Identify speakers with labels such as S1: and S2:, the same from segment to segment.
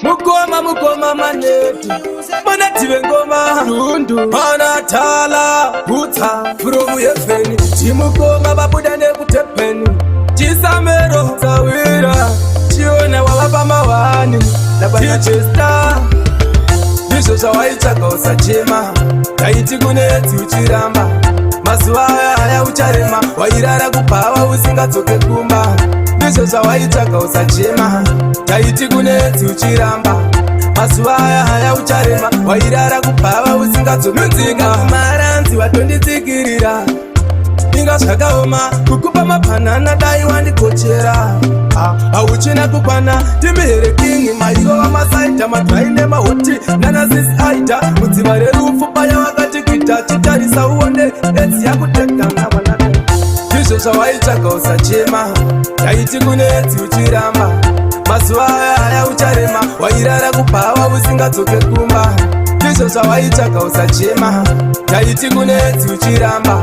S1: Mukoma, mukoma Maneti, Maneti vengoma Dundu Mana tala Butsa from heaven. Chimukoma vabuda nekutepeni. Chisamero sawira. Chiona wava pamawani. Tichesta. Ndizvo zvawaitsvaga, usachema. Taiti kune edzi uchiramba. Mazuva aya aya ucharema. Wairara kubhawa usingadzoke kumba. Ndizvo zvawaitsvaga, usachema. Taiti kune edzi uchiramba. Mazuva aya aya ucharema. Wairara kubhawa usingadzoke kumba. Kumaranzi watonditsikirira. Inga zvakaoma kukupa mabhanana, dai wandikochera. Hauchina kukwana timi here king mairova masaita madhai nemahoti nanasisi aita mudziva rerufu paya wakatikita. Chitarisa uone edzi yakutekana mwana. Ndizvo zvawaitsvaga, usachema. Taiti kune edzi uchiramba. Mazuva aya aya ucharema. Wairara kubhawa usingadzoke kumba. Ndizvo zvawaitsvaga, usachema. Taiti kune edzi uchiramba.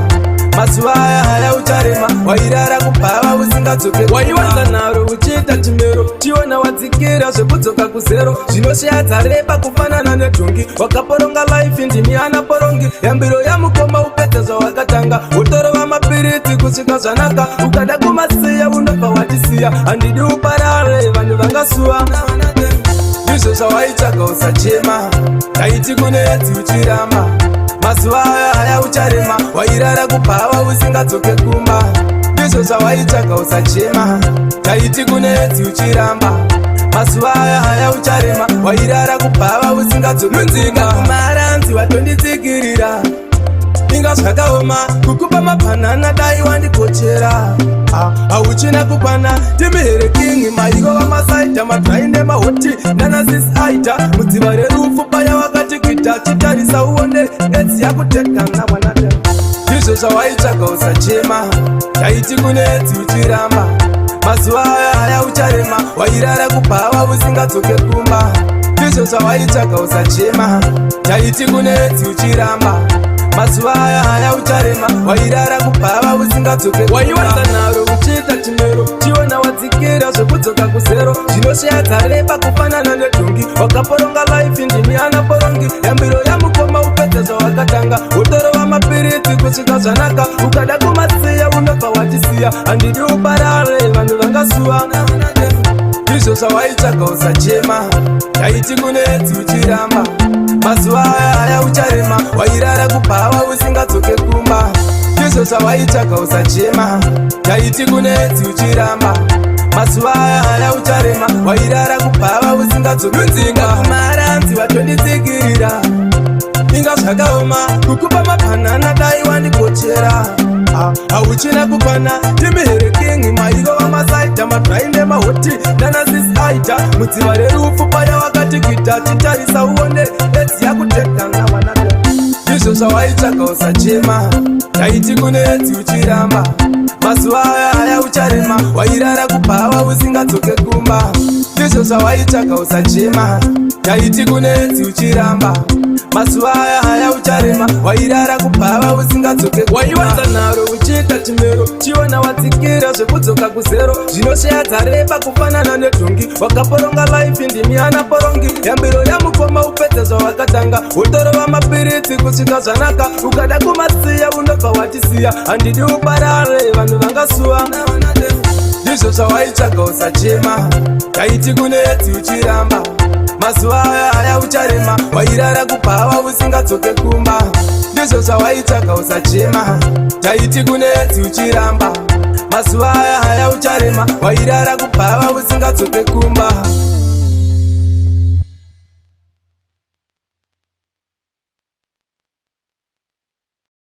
S1: Mazuva aya aya ucharema. Wairara kubhawa usingadzoke. Waiwanza nharo uchiita chimero. Chiona wadzikira zvekudzoka kuzero. Zvinosheya dzareba kufanana nedhongi. Wakaporonga life ndimi ana porongi. Yambiro yamukoma, upedza zvawakatanga. Utorova mapiritsi kusvika zvanaka. Ukada kumasiya unobva watisiya. Handidi uparare, vanhu vangasuwa. Ndizvo zvawaitsvaga, usachema. Taiti kune edzi uchiramba. Mazuva aya aya ucharema. Wairara kubhawa usingadzoke kumba. Ndizvo zvawaitsvaga, usachema. Taiti kune edzi uchiramba. Mazuva aya aya ucharema. Wairara kubhawa usingadzoke kumba. Kumaranzi watonditsikirira. Inga zvakaoma kukupa mabhanana, dai wandikochera. Hauchina kukwana timi here king mairova masaita madhai nemahoti nanasisi aita mudziva rerufu paya wakatikita. Chitarisa uone edzi yakutekana mwana. Ndizvo zvawaitsvaga, usachema. Taiti kune edzi uchiramba. Mazuva aya aya ucharema. Wairara kubhawa usingadzoke kumba. Ndizvo zvawaitsvaga, usachema. Taiti kune edzi uchiramba. Mazuva aya aya ucharema. Wairara kubhawa usingadzoke. Waiwanza nharo uchiita chimero. Chiona wadzikira zvekudzoka kuzero. Zvinosheya dzareba kufanana nedhongi. Wakaporonga life ndimi ana porongi. Yambiro yamukoma, upedza zvawakatanga. Utorova mapiritsi kusvika zvanaka. Ukada kumasiya unobva watisiya. Handidi uparare, vanhu vangasuwa. Ndizvo zvawaitsvaga, usachema. Taiti kune edzi uchiramba. Mazuva aya aya ucharema. Wairara kubhawa usingadzoke kumba. Ndizvo zvawaitsvaga, usachema. Taiti kune edzi uchiramba. Mazuva aya aya ucharema. Wairara kubhawa usingadzoke. Kumaranzi watonditsikirira. Inga zvakaoma kukupa mabhanana, dai wandikochera. Hauchina kukwana timi here king mairova masaita madhai nemahoti nanasisi aita mudziva rerufu paya wakatikita. Chitarisa uone edzi yakutekana mwana. Ndizvo zvawaitsvaga, usachema. Taiti kune edzi uchiramba. Mazuva aya aya ucharema. Wairara kubhawa usingadzoke kumba. Ndizvo zvawaitsvaga, usachema. Taiti kune edzi uchiramba. Mazuva aya aya ucharema. Wairara kubhawa usingadzoke. Waiwanza nharo uchiita chimero. Chiona wadzikira zvekudzoka kuzero. Zvinosheya dzareba kufanana nedhongi. Wakaporonga life ndimi ana porongi. Yambiro yamukoma, upedza zvawakatanga. Utorova mapiritsi kusvika zvanaka. Ukada kumasiya unobva watisiya. Handidi uparare, vanhu vangasuwa. Ndizvo zvawaitsvaga, usachema. Taiti kune edzi uchiramba. Mazuva aya aya ucharema. Wairara kubhawa usingadzoke kumba. Ndizvo zvawaitsvaga, usachema. Taiti kune edzi uchiramba. Mazuva aya aya ucharema. Wairara kubhawa usingadzoke kumba.